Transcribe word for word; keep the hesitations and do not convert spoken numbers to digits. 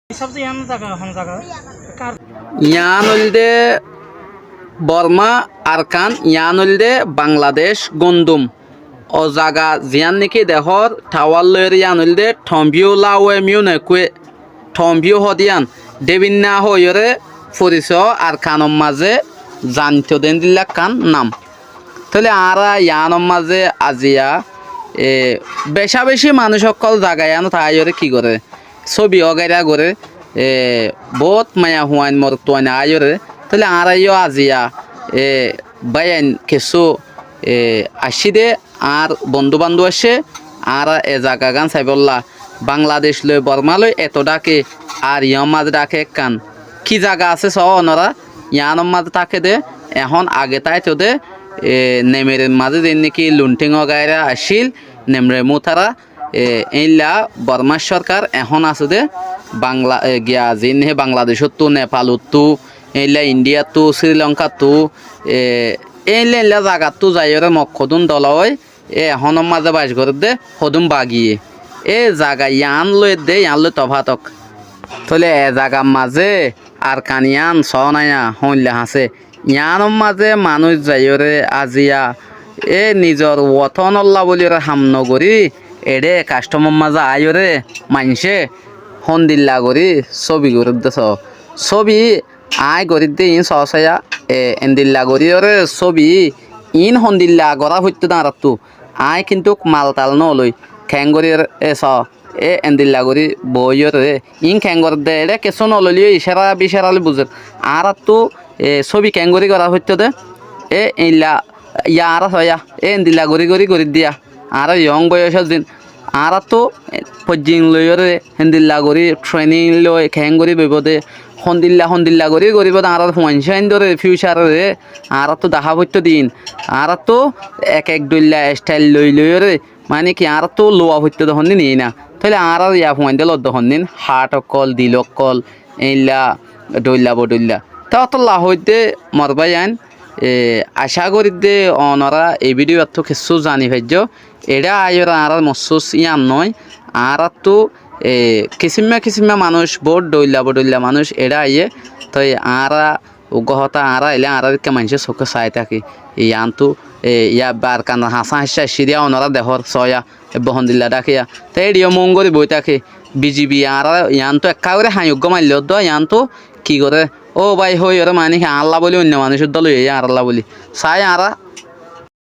Hísab de yián zaga, hon zaga? Kar? Yián óilde Borma, Arkan, yián óilde Bangladec, Gondum. O zaga ziyán néki dehór tawar loiyóre yián óilde Thombíu Lawe Miunekue, Thombíu hoó de yián, Debinna hoóiyoré foriso Arkanor mazé zainto de éndilla ekkán nam. Tóile añára yiánor mazé aziya, e, becá-becí manúic ókkol zaga yiánot aáiyoré ki goré? Sóbi ógaira goré, e, boóut maiyafuain morotfuain aáiyoré. Tóile añára yó aziya, e, báiyain kessú, e, aiccí dé, añár bondú-bandú aiccé, añára e zagagán saibólla. Bangladec loi Borma loi eto dháke, ar yiánor mazé dháke ekkán. Ki zaga asé soó onorá, yiánor mazé táke dé, ehón age táito dé, e, Nemerir mazé zeén néki Lunthing ógaira accíl, Nemre Mutara, e, éilla Bormár córkar ehón asé dé, Bangla, e, giya zeén néki Bangladecóttu, Nepalottú, éilla Indhíyattú, Srí Lonkáttu, e, éilla éilla zagattú zaiyóre mok hodún dola ói, e ehónor mazé bac gorédde hodún bagiye. E zaga yián loiyédde, yián loi tofátok. Tóile e zagar mazé Arkan yián soónaya hoóinlla hañsé. Yiánor mazé manúic zaiyóre aziya, e nizor wotónolla bóliyoré ham nogorí, eçé kasthómor mazé aáiyoré maincé hondilla gorí sóbi gorédde soó. Sóbi aññí gorídde iín soó saiya, e, endilla goríyoré sóbi iín hondilla gorá foittóu dé añáráttu. Aññí kintúk mal-tal nóoloi, keéngorí e soó, e endilla gorí boóiyoré, iín keéngorédde, eçé kessú noloileyó icára-bicára loi buzér. Añáráttu, e, sóbi keéngorí gorá foittóu dé, e eilla, ya añára soóya, e endilla gorí gorí gorídde ya. Añára yoóng boiyócor din, añáráttu, e, foijjing loiyóre, héndilla gorí training loi, keéngorí boibóu dé, hondilla, hondilla gorí goríbou dé, añárar fuaincá indóre, fiúcaroré, añáráttu dahá foittóu din, añáráttu ek ek dhoilla esthail loi loiyóre, mani ki añáráttu luwa foittóu dé hondin iína. Tóile añárar ya fuaindé lodde hondin, hath ókkol, dil ókkol, éilla dhoilla bodhoilla. Te ótolla hoóidde mor báiyain, e, acá gorídde onorá e bídiyottú kessú zani faijjó. Eçé aáiyoré añárár mossús yían noói, añáráttu, e, kisímma kisímma manúic, boóut dhoilla bodhoilla manúic eçé aiyé. Toi añára uggúa hotá añára ailé añárár ikká maincé sokké saái táki. Yiántu, e, yá ebbe Arkanor hañsá hañccá aiccí dé yá onorá dehór, soóya, ebbe hondilla dháke yá. Te éçiyó moóngori boói táke. Bijibi añára yiántu ekká gorí hañi uggúa maillé uddúa yiántu ki goré? Óu bái hoóiyoré maní ki añálla bóli oinno manúic uddúa loi aiyé añárálla bóli. Saái añára